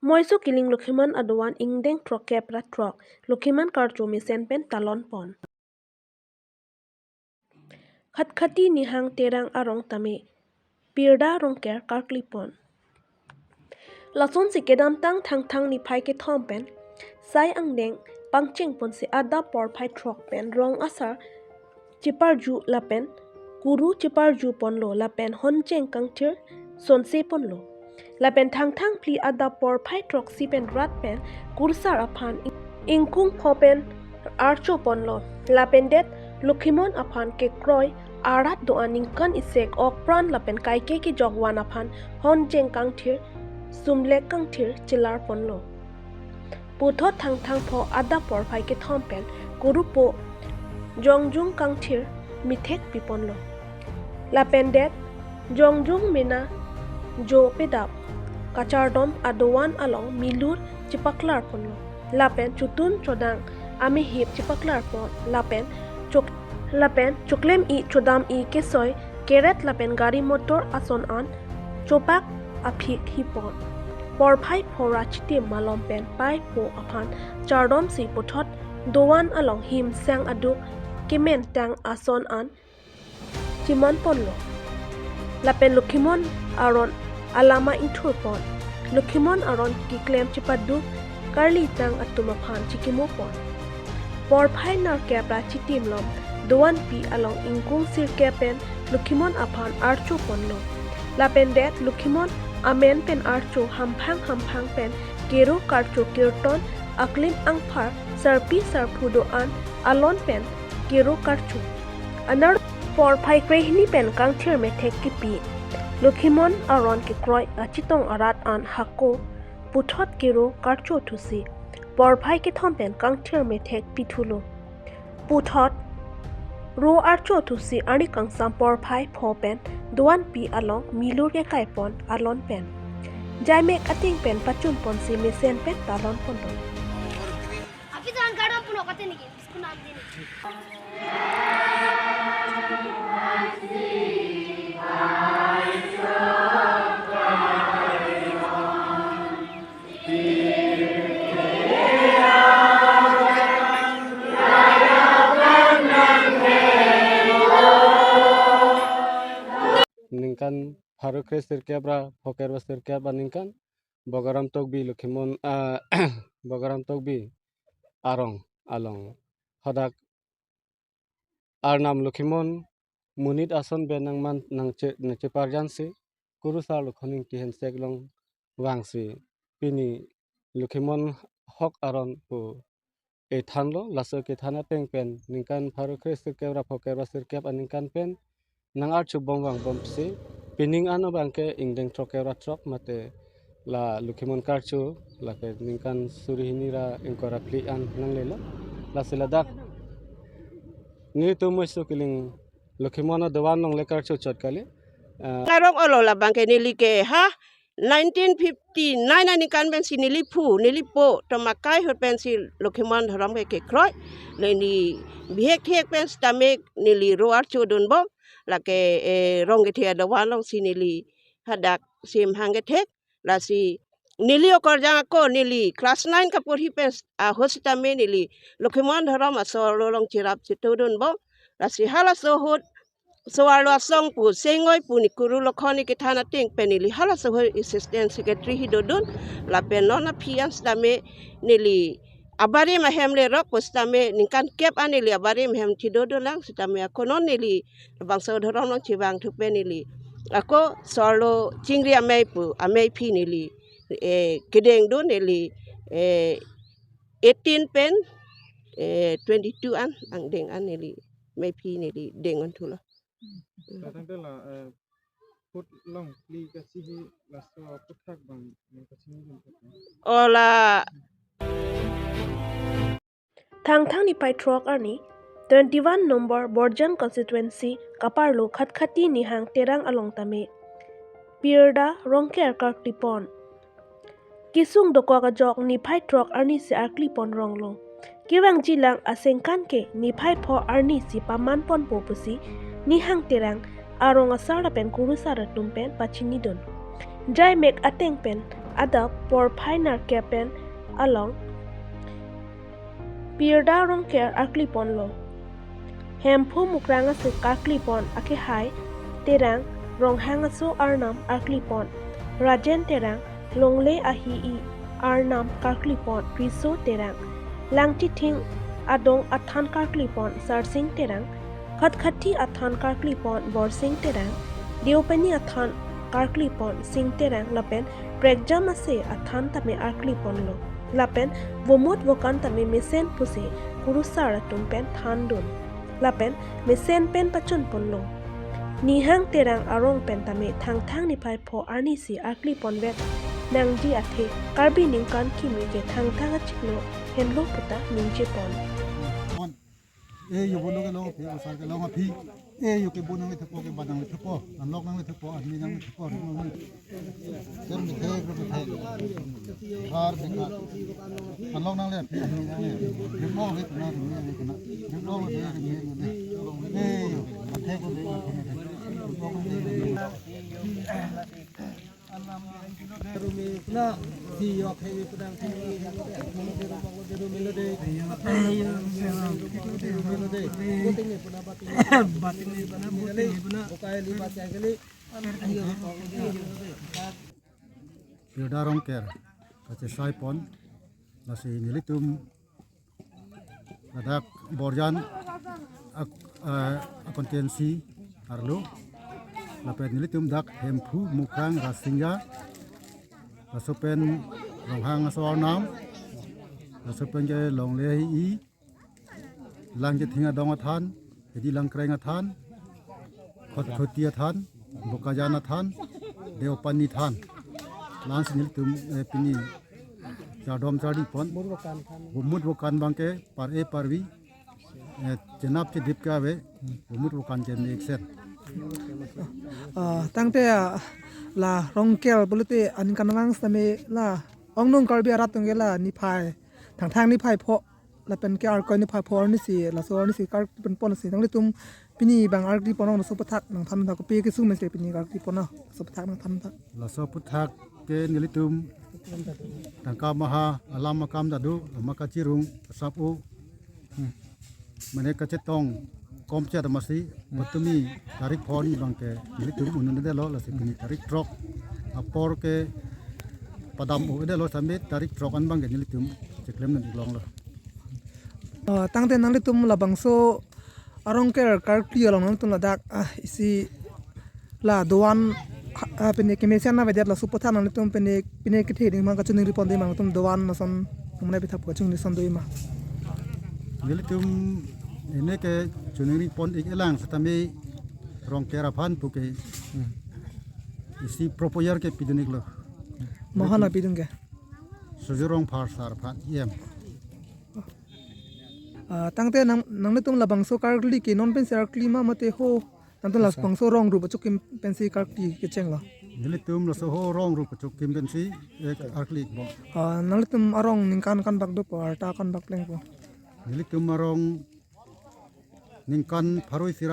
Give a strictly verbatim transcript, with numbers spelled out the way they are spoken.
Moiso Kiling Lokhimon adovan ingdeng throkkep ra throk Lokhimon karcho mesen pen talon pon. Khatkhati Nihang Terang arong tame Pirda Rongker karkli pon. Lasonsi kedamtang Thangthang niphai kethom pen sai angdeng pangcheng ponsi adap porphai throk pen rong asar cheparju lapen kuru cheparju ponlo lapen honcheng kangthir sonse ponlo. Lapen Thangthang phli adap porphai throksi pen rat pen kurusar aphan ing-, ingkung pho pen archo ponlo. Lapen det Lokhimon aphan kekroi arat do-an ningkan isek ok pran lapen kaike kejok van aphan honcheng kangthir sumlek kangthir chelar ponlo. Puthot Thangthang pho adap porphai kethom pen kurupo jongjung kangthir mithek piponlo. Lapen det jongjung mena jo pedap kachardom adovan along milur chepaklar ponlo. Lapen chotun chodang amehip chepaklar pon. Lapen chok-, lapen choklem-i chodam-i kesoi keret lapen gari motor ason an chopak aphik hipon. Porphai pho ra chitim malom pen pai po aphan chardomsi puthot dovan along him sang aduk kemen tang ason an chiman ponlo. Lapen Lokhimon aron alama ingthur pon. Lokhimon aron keklem chepaduk karli tang atum aphan chikimo pon. Porphai nerkep ra chitim lom dovan pi along ingkung sirkep pen Lokhimon aphan archo ponlo. Lapen det Lokhimon amen pen archo hamphang hamphang pen kero karcho kirton aklim angphar sarpi sarpo do-an alon pen kero karcho. Anar porphai krehini pen kangthir methek kipi. Lokhimon aron kekroi achetong arat an hako puthot kero karcho thusi porphai kethom pen kangthir methek pithulo. Puthot ro archo thusi arni kangsam porphai pho pen dovan pi along milur kekai pon alon pen jaimek ateng pen pachun ponsi mesen pen talon ponlo. Api jangan kado puno kate niki, biskun andi niki. Ningkan pharo kre sirkep ra pho kep ra sirkep aningkan Bogaram Tokbi Lokhimon, ah, Bogaram Tokbi arong along hadak Arnam Lokhimon monit ason pen nangman nangche, nangcheparjansi kurusar Lokhon Ingti hensek along vangsi pini Lokhimon hok aron pu ethanlo. Laso kethan ateng pen ningkan pharo kre sirkep ra pho kep ra sirkep aningkan pen nang archo bom vangbomsi pining ano abangke ingdeng throkkep ra throk mate la Lokhimon karcho lake ningkan suri hini ra ingkoi ra phli an nanglelo. Lasi ladak nelitum Moiso Kiling Lokhimon adovan along le karcho chot kali. Ah, ngarong olo labangke neli ke ha nineteen fifty-nine aningkan pensi neli phu, neli po, tomakai hut pensi Lokhimon dhorom ke kekroi. Neli bihek thek pen sitame neli ro archo dunbom. Lake, eh, Rongkethe adovan alongsi neli hadak sim hang kethek. Lasi neli okarjang ako neli class nine kaporhi pen ahut sitame neli Lokhimon dhorom asor along cherap chetudunbom. Lasi halaso ahut so-arlo asong pu, sengoi pu ni kuru Lokhon ni kethan ateng pen neli halaso ahut assistant secretary hi dodun, lapen non aphi an sitame neli abarim ahem lerok pu sitame ningkan kep an neli abarim ahem chedodun lang sitame ako non neli bangso dhorom along chevang thu pen neli ako so-arlo chingri amei pu, amei aphi neli, eh, kedeng dun neli, eh, eighteen pen, eh, twenty-two an angdeng an neli amei aphi neli deng on thulo. Tangte la, eh, put long pli kachini laso aphuthak abang nang kachini dun pute. Ola. Thangthang niphai throk arni twenty-one number Borjan constituency kaparlo Khatkhati Nihang Terang along tame Pirda Rongker karkli pon. Kesung dokok ajok niphai throk arnisi arkli pon ronglo. Kevangji lang asengkan ke niphai pho arnisi paman ponpo pusi Nihang Terang arong asar lapen kurusar atum pen pachinidun. Jaimek ateng pen adap porphai nerkep pen along Pirda Rongker arkliponlo. Hemphu Mukrang ase karklipon akehai Terang, Ronghang aso arnam arklipon Rajen Terang, Longle ahi-i arnam karklipon Riso Terang, Langchithing adong athan karklipon Sarsing Terang, Khatkhati athan karklipon Borsing Terang, Deopani athan karklipon Sing Terang lapen prekjam ase athan tame arkliponlo. Lapen vomut vokan tame mesen pusi kurusar atum pen thandun. Lapen mesen pen pachunponlo. Nihang Terang arong pen tame Thangthang niphai pho arnisi arklipon vet nangji athe Karbi ningkan kimi ke Thangthang achiklo henlo puta ningjepon. Pon. E yo bolo ke long aphi, osar ke long aphi. E yo ke bo nangle thepo, ke ba nangle thepo, anlok nangle thepo, arni nangle thepo, arni nangle thepo. Sem bethe, ke bethe. Har bethe. Anlok nangle aphi, arni nangle. Thepo ke tuna, arni nangle tuna. Thepo ke arni nangle. E yo, bethe ko be, bethe ko be. Rumi puna, si yok he puna, si yok he puna, si yok he puna, si yok he puna, si yok he puna, bating he puna, bating he puna, bukai li baca kali. Pirda Rongker kachesaipon, lasi nelitum ladak Borjan ak-, eh, akonstituensi arlo. Lapen nelitum dak Hemphu Mukrang Rasingja, laso pen Ronghang aso arnam, laso pen ke Longle ahi-i, Langchithing adong athan, Hidi Langkreng athan, Khatkhati athan, Bokajan athan, Deopani than. Langsi nelitum, eh, pini chardom chardipon. Vomut vokan abang ke par-e parvi, eh, chenap chedip ke ave, vomut vokan ke mesen. Ah, tangte, ah, la Rongker pulote aningkanvang sitame la ongnung Karbi arat atum ke la niphai, Thangthang niphai pho lapen ke Arkoi niphai pho arnisi, laso arnisi karklipon si. Nanglitum pini abang arklipon laso aphuthak nangthan tha, kopi kesung mesen pini karklipon laso aphuthak nangthan tha. Laso aphuthak ke nelitum tangka maha alam akam ta do, ama kachirung, asap o. Hmm. Mane kachetong komchet amatsi, patumi tarik pho arni abang ke nelitum un-un-edetlo, lasi pini tarik throk apor ke padam-o-edetlo, same tarik throk an abang ke nelitum cheklem nangji longlo. Ah, tangte nanglitum labangso a-Rongker karkli along nanglitum ladak, ah, isi la doan, ah, pine kemesen avedet laso aphuthak nanglitum pine, pine kethe ding ma kachiningri pon ding ma, nanglitum doan lason nangmane aphuthak kachiningri son do ma? Nelitum pine kachiningri pon-ik-elang sitame Rongker aphan puke, hmm, isi proposal ke pidun-iklo. Mo aphan pidun ke? Surjya Rongphar sar aphan, E M. Ah, tangte nang, nanglitum labangso karkli ke non pensi arkli ma mate ho, nangtum, asa, labangso rong rup achokim pensi karkli kechenglo? Nelitum laso ho rong rup achokim pensi, eh, arkli bom. Ah, nanglitum arong ningkan kanbak dopo, arta kanbak lengpo? Nelitum arong ningkan pharo isi ra